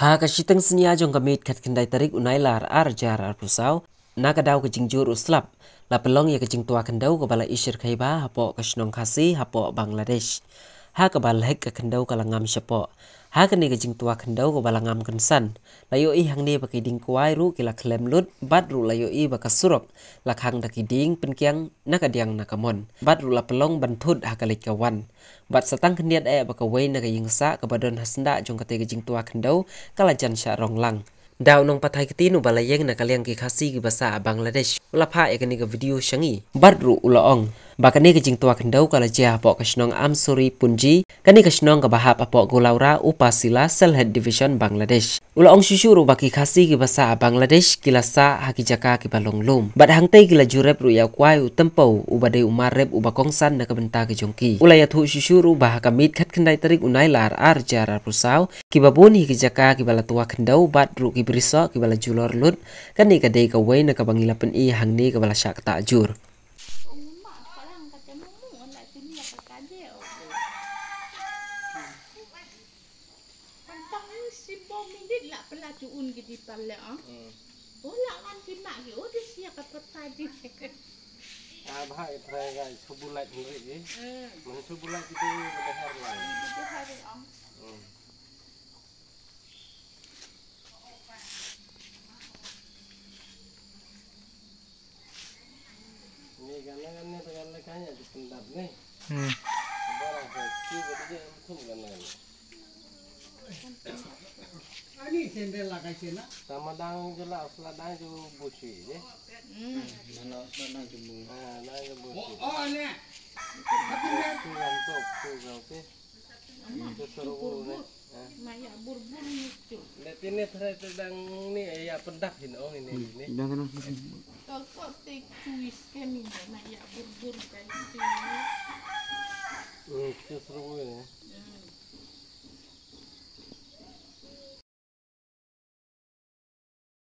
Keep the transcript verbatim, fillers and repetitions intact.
Ha ka shiteng synñia jong ka miet khatkhyndai tarik u Nailar ar hajar arphew saw, na ka daw ka jingjur u slap, la pynlong ïa ka jingtwa khyndew kaba la ishyrkhei bha hapoh ka shnong Khasi hapoh Bangladesh. Ha kaba lehek ka khyndew ka la ngam shapoh. Ha kane ka jingtwa khyndew kaba la ngam kynsan, la ïohi hangne ba ki dieng kwai ruh ki la khlem lut, bad ruh la ïohi ba ka surok la khang da ki dieng pynkiang na ka diang na ka mon, bad ruh la pynlong ban thut ha ka leit ka wan. Bad sa tang khyndiat eh ba kawei na ka ïing sah kaba don ha syndah jong katei ka jingtwa khyndew ka la jan shah rong lang. Da u nongpathai ktien uba la ïeng na ka liang ki Khasi kiba sah ha Bangladesh u la phah ïa kane ka video sha ngi. Bad ruh u la ong ba kane ka jingtwa khyndew ka la jia hapoh ka shnong Amsuri Punji, kane ka shnong kaba hap hapoh Golaura, Upazila, Sylhet Division, Bangladesh. U la ong shuh shuh ruh ba ki Khasi kiba sah ha Bangladesh ki la sah ha ki jaka kiba long lum. Bad hangtei ki la ju rep ruh ïa u kwai u Tympew uba dei u mar rep uba kongsan na ka bynta ka jong ki. U la ïathuh shuh shuh ruh ba ha ka miet khatkhyndai tarik u Nailar ar hajar arphew saw, kiba bun hi ki jaka kiba la twa khyndew bad ruh ki brisoh kiba la julor lut. Kane ka dei kawei na kaba ngi la pyni hangne kaba la shah ktah jur. Pantang ni sibom minit la pela tu un ki di pale ah. Hmm. Bola wan ki mak ki oh di sia ka peta di. Ah, bah, i trai ga subulat ni. Hmm. Man subulat itu lebih hari lah. Lebih hari ah. Hmm. Ni gana gana tegal le kanya di pendap ni. Hmm. Barang sa ki beri je entum gana gana. Ani sendal lakai sena. Sama dang jela, sela dang ju busi je. Hmm. Mana sela dang ju busi. Ah, dang ju busi. Oh, oh, ne. Tu gantok, tu gantok. Ama, tu seru burbur. Ni, eh. Ma ïa burbur ni tu. Dei tine trai tu dang ni, eh, ïa pendap hin ong ini, hmm, ini. Dang kena. Kal ko te tu is ke ni, ma ïa burbur kai tu. Hmm, tu seru ni.